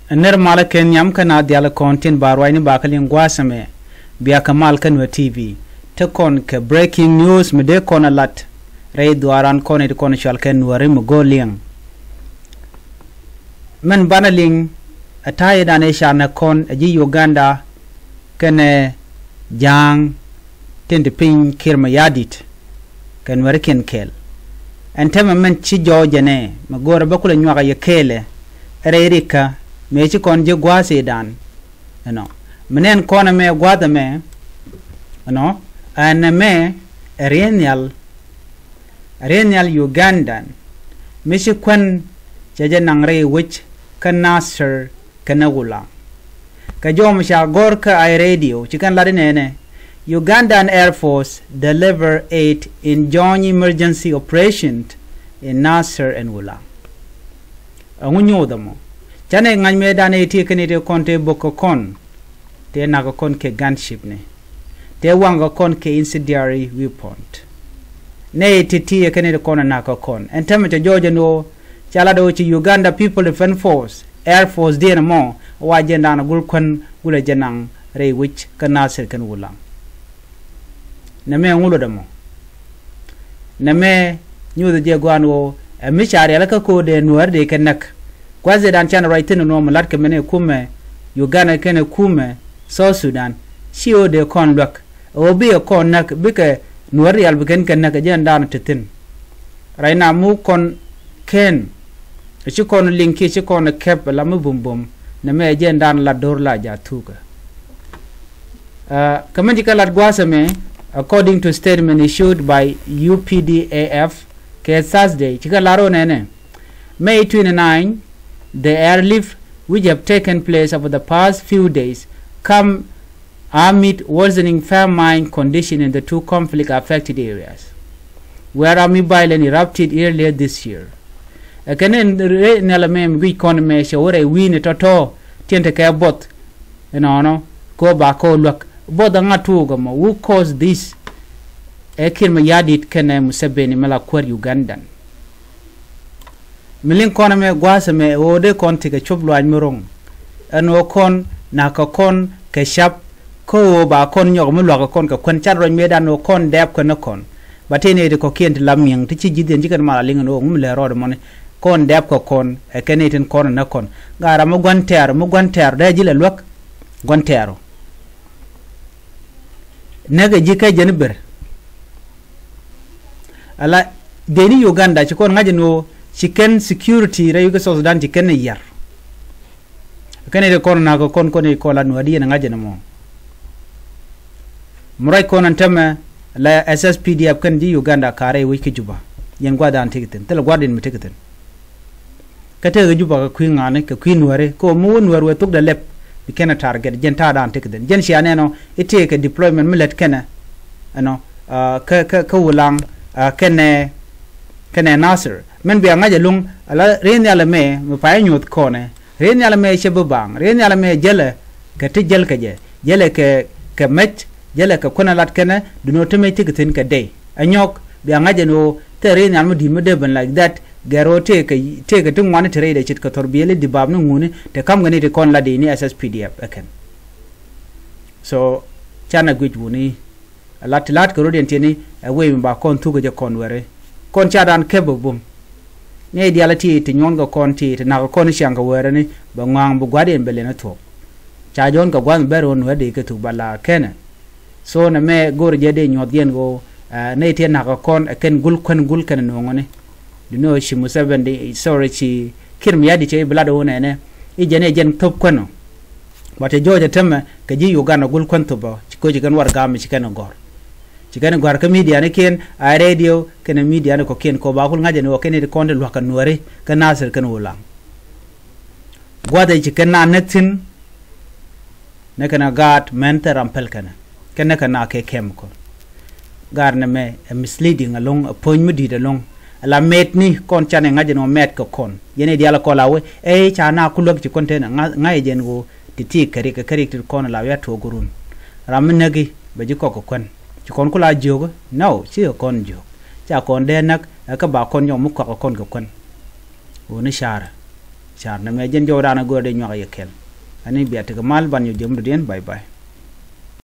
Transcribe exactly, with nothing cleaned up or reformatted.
Nɛr malä kɛ nhiam kä naath diaal kɔn tin ba ruacni ba kɛ liŋ gua̱a̱th ɛmɛ. Bia kɛ mal kä Nuer T V. Te kɔn kɛ breaking news mi dee kɔn a lat rɛy dhuaaran kɔn it kɔn cual kɛ Nuääri mi go̱o̱r liŋ. Mɛn banɛ liŋ ɛ ta̱yɛ dan ɛ ca nɛ kɔn ɛ ji̱ Uganda kɛnɛ Ja̱a̱ŋ tin ti piny Kiir Mayardit kɛ Nuäärikiɛn kɛɛl. Ɛn tɛmɛ mɛn ci jɔɔcɛ nɛ mɛ go̱o̱rɛ bä kulɛ nyuak a yɛ kɛɛlɛ ɛ rɛy rikä mëë ci kɔn ji̱ gua̱a̱th i̱dan. Ɛnɔ mi nɛn kɔn ɛmɛ gua̱a̱th ɛmɛ ɛnɔ ɛn ɛmɛ ɛ riey nhial. Ɛ riey nhial Ugandan mi ci kuän cɛ jɛ naŋ rɛy wec kä Nasir kɛnɛ Ulaŋ. Kɛ jɔw mi ca gɔ̱r kä Eye Radio ci kɛn lat inɛnɛ, Ugandan Air Force deliver aid in joint emergency operation in Nasir and Ulaŋ. Ɛŋu nyoth ɛmɔ? Canɛ ŋa̱c mëëdan ɛ ti kɛn iti kɔn te bok kä kɔn te nak kä kɔn kɛ gunship ni te waŋ kä kɔn kɛ incendiary weapon. Nɛ iti ti kɛn iti kɔn nak kä kɔn ɛn tɛmɛ cɛ jɔɔcɛ ni ɣöö ca lat ɣöö ci Uganda People Defense Force, Air Force diɛn ɛmɔ wa jɛn dan gul kuän gulɛ jɛ naŋ rɛy wec kä Nasir kɛn Ulaŋ. Nɛmɛ ŋu luɔt ɛmɔ? Nɛmɛ nyuuth jɛ gua̱a̱n ɣöö ɛ mi ca rial kä ko̱o̱dɛ Nuäär dee kɛ näk. Gua̱th ëëdan canɛ ruac thi̱n ɛn ɣöö mi la̱t kɛ mɛn ɛ kumɛ Uganda kɛnɛ kumɛ South Sudan ci ɣöö dee kɔn luäk ɛ ɣöö bikɛ kɔn näk bikɛ Nuäär rial bi kɛn kɛ näk ɛ jɛn daanɔ te thi̱n. Right now mi wä kɔn kɛn ɛ ci kɔn liŋ kiɛ ci kɔn kɛp ɛ la mi bumbum. Nɛmɛ ɛ jɛn daanɔ la do̱r la ja̱ thukä. Kä mɛn ci kɛ lat gua̱a̱th ɛmɛ, according to statement issued by U P D F kɛ Thursday, ci kɛ lar ɣöö nɛnɛ, May twenty-nine, the airlift which have taken place over the past few days come amid worsening famine condition in the two conflict affected areas where armed violence erupted earlier this year. Ɛ kɛn in rɛy nhial ɛmɛ mi guic kɔn ɛmɛ cɛ wä rɛy wi̱i̱ni tɔ̱tɔ̱ tiɛn tekɛ buɔth. Ɛnɔnɔ kɛ ɣöö ba kɛ ɣöö luäk buɔth aŋa tuuk ɛmɔ who caused this? Ɛ Kiir Mayardit kɛnɛ Museveni mi la kuäär Ugandan. Mi liŋ kɔn ɛmɛ gua̱a̱th ɛmɛ ɣöö dee kɔn tekɛ cop luaac mi ro̱ŋ. Ɛn ɣöö kɔn na̱k kɛ kɔn kɛ ca̱p kä ɣöö ba kɔn nyɔk mi lua̱k kɛ kɔn kɛ kuän cat ruac mëëdan ɣöö kɔn dɛɛp kɛn ni kɔn. Ba tëë nɛy ti kɔ̱kiɛn ti la mi̱eŋ ti ci ji̱thiɛn ci kɛn mal a liŋ ɛn ɣöö ŋu mi lɛ rɔɔd ɛmɔni. Kɔn dɛɛp kɛ kɔn ɛ kɛn nɛy tin kɔn ɛ näk kɔn. Ŋa̱a̱r amä gua̱n tɛɛr mi gua̱n tɛɛr dee ji̱ lɛ luäk. Gua̱n tɛɛr ɔ näk ɛ ji̱ kä jɛn i̱ ber. Ala dee ni Uganda ci kɔn ŋa̱c ɛn ɣöö ci kɛn security rɛy wi̱i̱ kä South Sudan ci kɛn ɛ yar. Kɛn i̱ ti kɔn na̱k kɔn kɔn i̱ kɔn la nuäär di yɛn ŋa̱c ɛn ɛmɔ. Mi ruac kɔn ɛn tämɛ la S S P D F kɛn ji̱ Uganda ka̱rɛ i̱ wec kä Juba. Yɛn gua̱a̱th dan tëk thi̱n thilɛ gua̱a̱th din mi tëk thi̱n. Kä tëëkɛ Juba kɛ kui̱ ŋa̱ni kɛ kui̱ nuääri kä ɣöö mi wä nuäär wëë thok dee lɛp. Bi kɛn a ta̱r gɛt jɛn ta̱a̱ dan tëk thi̱n jɛn cia nɛn ɔ i̱ tëëkɛ deployment mi lät kɛnɛ. Ɛnɔ kä kä kä Wulaŋ kɛnɛ kɛnɛ Nasir. Mɛn bia ŋa̱c ɛlɔ̱ŋ ala ri̱n nhial ɛmɛ mi pay nyuɔ̱th kɔnɛ. Ri̱n nhial ɛmɛ cɛ bi baaŋ ri̱n nhial ɛmɛ jälɛ kɛ ti jäl kɛ jɛ jälɛ kɛ kɛ mɛc jälɛ kɛ kuän a lat kɛnɛ. Duno ti mɛc ti kɛ thi̱n kɛ dey ɛ nyɔk bia ŋa̱c ɛn ɣöö thil ri̱n nhial mi di̱i̱t mi dee ben like that. Gɛr ɣöö tëëkɛ tëëkɛ ti ŋuani ti rɛydɛ ce̱tkɛ thɔr biɛli di baap ni ŋuni te ka̱mkɛ ni ti kɔn lat di ni S S P D F ɛ kɛn. So canɛ guic wuni. Lat ti la̱t kɛ rot yɛn tiɛni ɛ wee mi ba kɔn thuk kɛ jɛ kɔn wɛri. Kɔn ca dan kɛp bä bum. Ni dial ti ti nyuɔn kɛ kɔn ti ti nak kɔn ciaŋ kɛ wɛri ni bɛ ŋɔaŋ bi gua̱diɛn bɛ lɛn a thuɔ̱k. Ca jɔn kɛ gua̱n bɛr ɣän wɛri di kɛ thuk ba la kɛnɛ. So nɛ mɛ go̱r jɛ di nyuɔth yɛn ɣöö ɛ nɛ ti nak kɔn ɛ kɛn gul kuɛn gul kɛn nuɔŋɔ ni. Di ni ɣöö ci Museveni di sorry ci Kiir Mayardit cɛ i̱ bi lat ɣöö nɛnɛ i̱ jɛn i̱ jɛn thop kuɛn ɔ. But cɛ jɔɔc ɛ tämɛ kɛ ji̱ Uganda gul kuän thop ɔ ci koci kɛn war gam ci kɛn ɛ gɔ̱r. Ci kɛn ɛ gɔ̱r kä media ni kiɛn a radio kɛn ɛ media ni kɔ̱kiɛn kɔ ba kul ŋa̱c ɛ ni wä kɛn i̱ ti kɔn ti lua̱k kɛ nuääri kä Nasir kɛn Wulaŋ. Gua̱thɛ ci kɛn na näk thi̱n. Nɛ kɛn a gaat mɛn thil ram päl kɛnɛ kɛn nɛ kɛn na kɛ kɛm kɔn. Gaat nɛ mɛ ɛ misleading ɛlɔ̱ŋ ɛ puɔ̱ny mi di̱i̱t ɛlɔ̱ŋ. Ala mɛt ni kɔn canɛ ŋa̱c ɛn ɣöö mɛt kɛ kɔn yɛn i̱ diaal ɛ kɔl a wee ɛ i̱ ca na ku luäk ci kɔn tenɛ ŋa̱c ɛ jɛn ɣöö ti ti kɛ rik kɛ rik ti kɔn ala wi̱i̱ a tuɔɔk run. Ram mi näk i̱ bɛ ji̱ kɔk kɛ kuän ci kɔn ku la jiök. Nɔ ci kɛ kɔn jiök ca kɔn dee näk ɛ kä ba kɔn nyɔk mi kɔk kɛ kɔn kɛ kuän. Ɣöö ni ca̱rä. Car nɛmɛ jɛn jɔwdan a gör dee nyuak a yɛ kɛl. Ani bia tekɛ mal ban yɔ jɛ mudɔdiɛn. Bye bye.